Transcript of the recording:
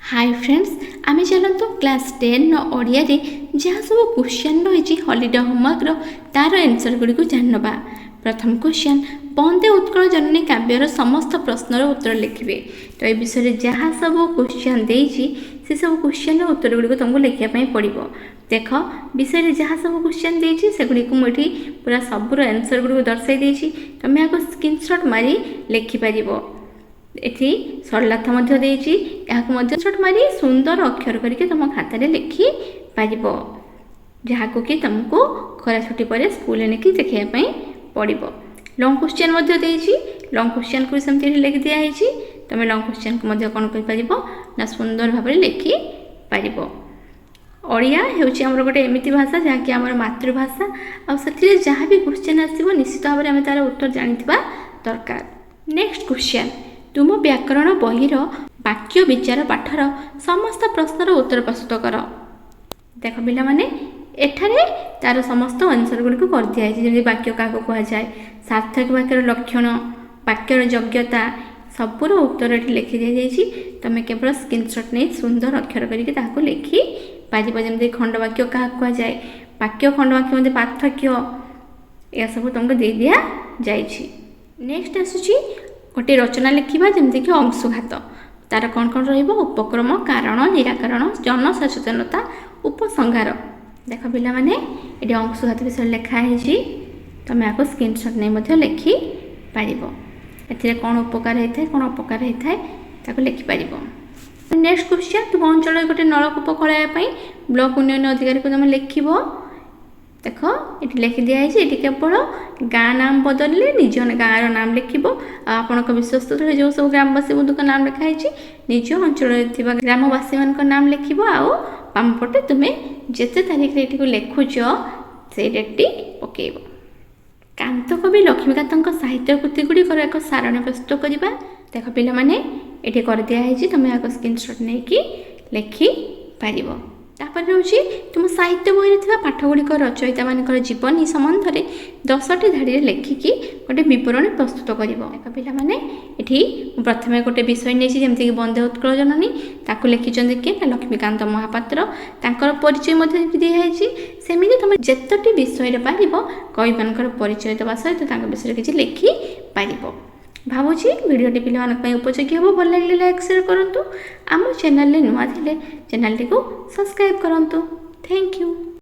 High friends, ଆମେ ଚାଲନ୍ତୁ class 10ର ଓଡ଼ିଆରେ ଯାହା ସବୁ କ୍ୱେଶ୍ଚନ୍ ରହିଛି ହଲିଡ଼େ ହୋମୱାର୍କର, ତା'ର ଆନ୍ସର୍ ଗୁଡ଼ିକୁ ଜାଣିନେବା। ପ୍ରଥମ କ୍ୱେଶ୍ଚନ୍, ବନ୍ଦେ ଉତ୍କଳ ଜନନୀ କାବ୍ୟର ସମସ୍ତ ପ୍ରଶ୍ନର ଉତ୍ତର ଲେଖିବେ। ତ ଏ ବିଷୟରେ ଯାହା ସବୁ କ୍ୱେଶ୍ଚନ୍ ଦେଇଛି, ସେସବୁ କ୍ୱେଶ୍ଚନ୍ର ଉତ୍ତର ଗୁଡ଼ିକୁ ତୁମକୁ ଲେଖିବା ପାଇଁ ପଡ଼ିବ। ଦେଖ, ବିଷୟରେ ଯାହା ସବୁ କ୍ୱେଶ୍ଚନ୍ ଦେଇଛି, ସେଗୁଡ଼ିକୁ ମୁଁ ଏଠି ପୁରା ସବୁର ଆନ୍ସର୍ ଗୁଡ଼ିକୁ ଦର୍ଶାଇ ଦେଇଛି। ତୁମେ ଏହାକୁ ସ୍କ୍ରିନସଟ୍ ମାରି ଲେଖିପାରିବ। ଏଠି ସରଳାର୍ଥ ମଧ୍ୟ ଦେଇଛି। ଏହାକୁ ମଧ୍ୟ ସଟ୍ ମାରି ସୁନ୍ଦର ଅକ୍ଷର କରିକି ତୁମ ଖାତାରେ ଲେଖିପାରିବ, ଯାହାକୁ କି ତୁମକୁ ଖରା ଛୁଟି ପରେ ସ୍କୁଲରେ ନେଇକି ଦେଖାଇବା ପାଇଁ ପଡ଼ିବ। ଲଙ୍ଗ୍ କ୍ୱେଶ୍ଚନ୍ ମଧ୍ୟ ଦେଇଛି। ଲଙ୍ଗ୍ କ୍ୱେଶ୍ଚନ୍କୁ ବି ସେମିତି ଏଠି ଲେଖି ଦିଆହେଇଛି। ତୁମେ ଲଙ୍ଗ୍ କ୍ୱେଶ୍ଚନ୍କୁ ମଧ୍ୟ କ'ଣ କରିପାରିବ ନା ସୁନ୍ଦର ଭାବରେ ଲେଖିପାରିବ। ଓଡ଼ିଆ ହେଉଛି ଆମର ଗୋଟେ ଏମିତି ଭାଷା, ଯାହାକି ଆମର ମାତୃଭାଷା, ଆଉ ସେଥିରେ ଯାହା ବି କ୍ୱେଶ୍ଚନ୍ ଆସିବ, ନିଶ୍ଚିତ ଭାବରେ ଆମେ ତା'ର ଉତ୍ତର ଜାଣିଥିବା ଦରକାର। ନେକ୍ସଟ କ୍ୱେଶ୍ଚନ୍, ତୁମ ବ୍ୟାକରଣ ବହିର ବାକ୍ୟ ବିଚାର ପାଠର ସମସ୍ତ ପ୍ରଶ୍ନର ଉତ୍ତର ପ୍ରସ୍ତୁତ କର। ଦେଖ ପିଲାମାନେ, ଏଠାରେ ତାର ସମସ୍ତ ଆନ୍ସର ଗୁଡ଼ିକୁ କରିଦିଆଯାଇଛି। ଯେମିତି ବାକ୍ୟ କାହାକୁ କୁହାଯାଏ, ସାର୍ଥକ ବାକ୍ୟର ଲକ୍ଷଣ, ବାକ୍ୟର ଯୋଗ୍ୟତା, ସବୁର ଉତ୍ତର ଏଠି ଲେଖି ଦିଆଯାଇଛି। ତୁମେ କେବଳ ସ୍କ୍ରିନସଟ୍ ନେଇ ସୁନ୍ଦର ଅକ୍ଷର କରିକି ତାହାକୁ ଲେଖିପାରିବ। ଯେମିତି ଖଣ୍ଡବାକ୍ୟ କାହାକୁ କୁହାଯାଏ, ବାକ୍ୟ ଖଣ୍ଡବାକ୍ୟ ମଧ୍ୟ ପାର୍ଥକ୍ୟ, ଏସବୁ ତୁମକୁ ଦେଇ ଦିଆଯାଇଛି। ନେକ୍ସଟ ଆସୁଛି ଗୋଟିଏ ରଚନା ଲେଖିବା, ଯେମିତିକି ଅଂଶୁଘାତ। ତାର କ'ଣ କ'ଣ ରହିବ? ଉପକ୍ରମ, କାରଣ, ନିରାକରଣ, ଜନସଚେତନତା, ଉପସଂହାର। ଦେଖ ପିଲାମାନେ, ଏଠି ଅଂଶୁଘାତ ବିଷୟରେ ଲେଖା ହେଇଛି। ତୁମେ ଏହାକୁ ସ୍କ୍ରିନସଟ୍ ନେଇ ମଧ୍ୟ ଲେଖିପାରିବ। ଏଥିରେ କ'ଣ ଉପକାର ହେଇଥାଏ, କ'ଣ ଅପକାର ହେଇଥାଏ, ତାକୁ ଲେଖିପାରିବ। ନେକ୍ସଟ କ୍ୱେଶ୍ଚନ୍, ତୁମ ଅଞ୍ଚଳରେ ଗୋଟେ ନଳକୂପ ଖୋଳାଇବା ପାଇଁ ବ୍ଲକ ଉନ୍ନୟନ ଅଧିକାରୀକୁ ତୁମେ ଲେଖିବ। ଦେଖ, ଏଠି ଲେଖି ଦିଆହେଇଛି। ଏଠି କେବଳ ଗାଁ ନାମ ବଦଳିଲେ ନିଜ ଗାଁର ନାମ ଲେଖିବ, ଆଉ ଆପଣଙ୍କ ବିଶ୍ୱସ୍ତ ସ୍ଥଳରେ ଯେଉଁ ସବୁ ଗ୍ରାମବାସୀ ବନ୍ଧୁଙ୍କ ନାମ ଲେଖା ହେଇଛି, ନିଜ ଅଞ୍ଚଳରେ ଥିବା ଗ୍ରାମବାସୀମାନଙ୍କ ନାମ ଲେଖିବ, ଆଉ ବାମ ପଟେ ତୁମେ ଯେତେ ତାରିଖରେ ଏଠିକୁ ଲେଖୁଛ, ସେଇ ଡେଟ୍ଟି ପକାଇବ। କାନ୍ତକବି ଲକ୍ଷ୍ମୀକାନ୍ତଙ୍କ ସାହିତ୍ୟ କୃତି ଗୁଡ଼ିକର ଏକ ସାରଣୀ ପ୍ରସ୍ତୁତ କରିବା। ଦେଖ ପିଲାମାନେ, ଏଠି କରିଦିଆହେଇଛି। ତୁମେ ଏହାକୁ ସ୍କ୍ରିନସଟ୍ ନେଇକି ଲେଖିପାରିବ। ତାପରେ ରହୁଛି, ତୁମ ସାହିତ୍ୟ ବହିରେ ଥିବା ପାଠ ଗୁଡ଼ିକ ରଚୟିତାମାନଙ୍କର ଜୀବନୀ ସମ୍ବନ୍ଧରେ 10ଟି ଧାଡ଼ିରେ ଲେଖିକି ଗୋଟେ ବିବରଣୀ ପ୍ରସ୍ତୁତ କରିବ। ଦେଖ ପିଲାମାନେ, ଏଠି ମୁଁ ପ୍ରଥମେ ଗୋଟେ ବିଷୟ ନେଇଛି, ଯେମିତିକି ବନ୍ଦେ ଉତ୍କଳ ଜନନୀ। ତାକୁ ଲେଖିଛନ୍ତି କିଏ ନା ଲକ୍ଷ୍ମୀକାନ୍ତ ମହାପାତ୍ର। ତାଙ୍କର ପରିଚୟ ମଧ୍ୟ ଯେମିତି ଦିଆହେଇଛି, ସେମିତି ତୁମେ ଯେତୋଟି ବିଷୟରେ ପାରିବ, କବିମାନଙ୍କର ପରିଚୟ ଦେବା ସହିତ ତାଙ୍କ ବିଷୟରେ କିଛି ଲେଖିପାରିବ। ଭାବୁଛି ଭିଡ଼ିଓଟି ପିଲାମାନଙ୍କ ପାଇଁ ଉପଯୋଗୀ ହେବ। ଭଲ ଲାଗିଲେ ଲାଇକ୍, ସେୟାର କରନ୍ତୁ। ଆମ ଚ୍ୟାନେଲରେ ନୂଆ ଥିଲେ ଚ୍ୟାନେଲଟିକୁ ସବସ୍କ୍ରାଇବ୍ କରନ୍ତୁ। Thank you.